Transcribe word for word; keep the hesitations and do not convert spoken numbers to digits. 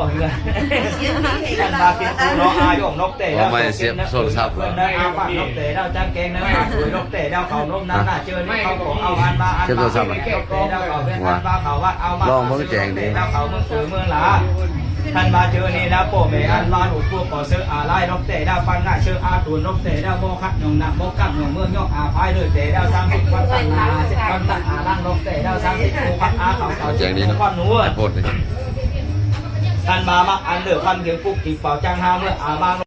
ꞌmá ꞌhứa. Ăn ꞌva kin tu nó a dông nốc tẻ đao sổ kin nớ, ꞌpứng nớ a păng nốc tẻ đao chắng keng nớ a chuối nốc tẻ đao khảu ꞌnốm ꞌnặn ꞌnạ. ꞌChớ ꞌnị khảu ꞌcọ au ăn ꞌva ăn ꞌva ăn ꞌva kẹo tẻ đao khảu ꞌviạk ăn ꞌva khảu ꞌva au ꞌmá ꞌva sứ nốc tẻ đao khảu ꞌmướng sứ ꞌmướng lả. Ăn ꞌva ꞌchớ ꞌnị ꞌnạ ꞌpo ꞌme ăn ꞌva lụk ꞌpúa ꞌcọ sứ a lai nốc tẻ đao păng ꞌnạ ꞌchớ a tủn nốc tẻ đao ꞌmo khắt ꞌnọng nẳng ꞌmo cắp ꞌnọng ꞌmướng ꞌnọng a phái đơi tẻ đao sam síp ꞌquăn tẳng a síp ꞌquăn tẳng a lăng nốc tẻ đao sam síp ꞌpúa khắt a khảu khảu cheng đi ꞌnọng ꞌnặn ꞌnặn ꞌnặn. Ăn ꞌva ꞌmặc ăn lửa ꞌquăn kiếng cúc kí páo chắng ha ꞌmưa a ꞌmá